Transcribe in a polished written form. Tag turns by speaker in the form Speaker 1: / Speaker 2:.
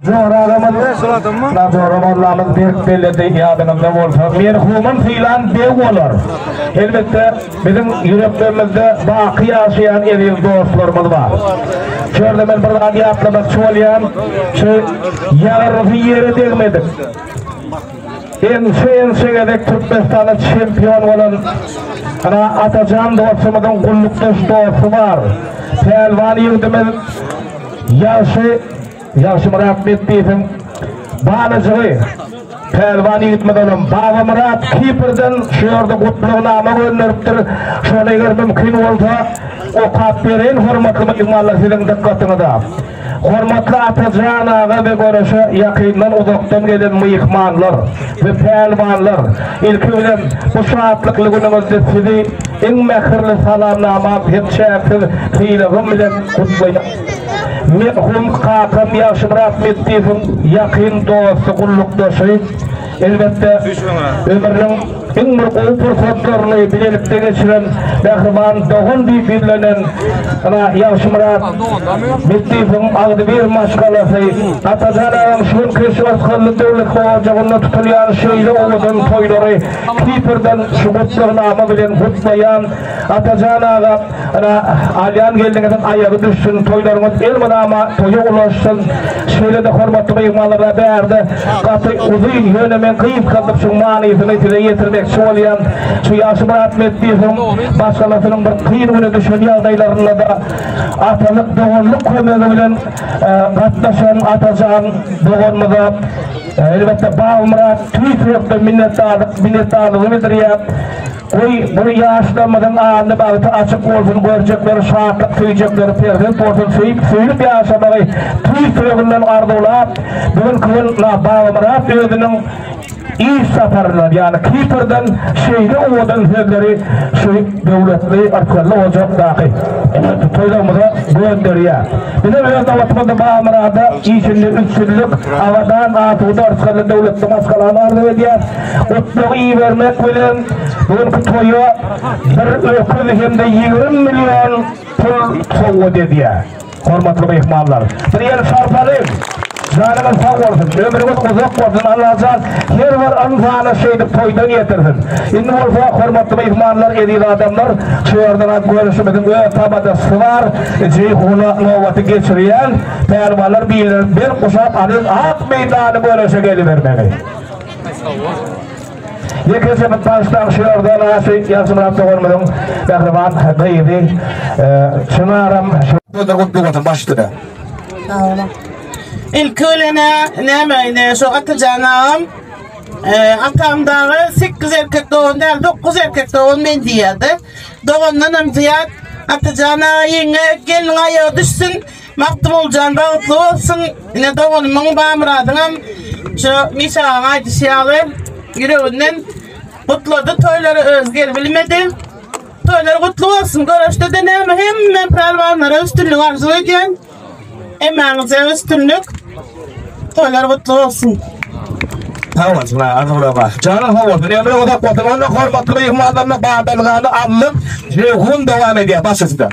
Speaker 1: Joragamyz, Jora mollamyz berk belledi, ýadyňyzda bolsa, merhumyn sylan beg bolar. Elbetde, biziň ýüreklerimizde baky ýaşaýan eziz dostlarymyz bar. Şu ýerde men bir zady ýatlamakçy bolýan, şu ýagyrnysy ýere degmedik, ençe-ençe gezek Türkmenistanda çempion bolan ana Atajan dostumyzyň gullukdaş dosty bar. Pälwan ýigdimiz Ýagşy Ýagşymyrat Metdiýewiň balajygy Pälwan ýigitimiz olam Babamyrat Kiprden şu ýerde gutlagnama gönderipdir. Şony eger mümkin bolsa okap bereýin hormatly myhmanlar siziň dykgatyňyza. Hormatly Atajan aga we göreşe ýakyndan uzakdan gelen myhmanlar we pälwanlar ilki bilen bu şatlykly günüňizde sizi iň mähirli salamnamam hem çäksiz sylagym bilen gutlaýan. Merhum kakam Ýagşymyrat Metdiýewiň ýakyn dosty, gullukdaşy, elbetde, ömrüniň iň bir gowy pursatlaryny bilelikde geçiren mähriban dogan diýip ýüzlenen ynha Ýagşymyrat Metdiýewiň agzybir maşgalasy Atajan agam şu günki şu yrsgally döwletli ojagynda tutulýan şeýle owadan toýlary Kiprden şu gutlagnama bilen gutlaýan Atajan aga, ynha, alýan gelniňiziň aýagy düşsün, toýlaryňyz elmydama toýa ulaşsyn. Şeýle-de hormatly myhmanlar, bärde gaty uzyn, ýöne men gysgaldyp şuň manysyny size ýetirmekçi bolýan. Şu Ýagşymyrat Metdiýewiň maşgalasynyň bir kyn güne düşen ýagdaýlarynda-da atalyk, doganlyk kömegi bilen gatnaşan Atajan doganymyza, elbetde, Babamyrat tüýs ýürekden minnetdarlyk, minnetdarlygyny bildirýär. Goý, bu ýaşlarymyzyň alny bagty açyk bolsun, görjekleri şatlyk, söýjekleri perzent bolsun, söýüp, söýlüp ýaşamagy tüýs ýüreginden arzuwlap, bu günki gün Babamyrat özüniň iş saparyndan, ýagny Kiprden şeýle owadan sözleri şu döwletli, yrkylly ojakdaky toýlarymyza gönderýär. Bizem öz nobatymyzda Babamyrada işinde üstünlik, abadan, asuda, yrkylly, döwletli maşgalany arzuw edýäris. Gutlagy ibermek bilen, bu günki toýa bir öküz hem-de 20 million pul sowgat edýär. Hormatly myhmanlar, bir ýer sarpalyň! Janyňyz sag bolsun, ömrüňiz uzak bolsun, Allajan her bir ynsana şeýdip toýdan ýetirsin. Indi bolsa, hormatly myhmanlar, eziz adamlar, şu ýerden az görüşimiziň öz tamadasy bar, Jeýhuna nobaty geçirýän pälwanlar birlerini berk guşap alyň ak meýdany göreşe gelibermegi. Ýekeje bir bagyşlaň şu ýerde naşy Ýagşymyrat doganymyzyň mähriban gyzy Çynaram.
Speaker 2: Sözler gutly bolsun baş üstüne.
Speaker 3: Sag boluň. Ilki bilen-ä näme ine şu Atajan agam atam dagy 8 erkek dogan däl 9 erkek dogan men diýýärdi. Dogandanam zyýat Atajan aga ýeňňe gelniň aýagy düşsün. Magtymgulyjan bagtly bolsun. Ine doganymyň Bamyradyňam şu Mişa agaň aýdyşy ýaly ýüreginden gutlady toýlary özi gelibilmedi. Toýlar gutly bolsun. Göreşde-de näme hemme pälwanlara üstünlik arzuw edýän. Hemmäňize üstünlik. Toýlar gutly bolsun.
Speaker 2: Sag bolsun, arzuwlar. Janyň sag bolsun, ömrüň uzak bolsun. Onda hormatly myhmanlarymyz badalgany aldyk. Jeýhun dowam edýär, baş üstüne.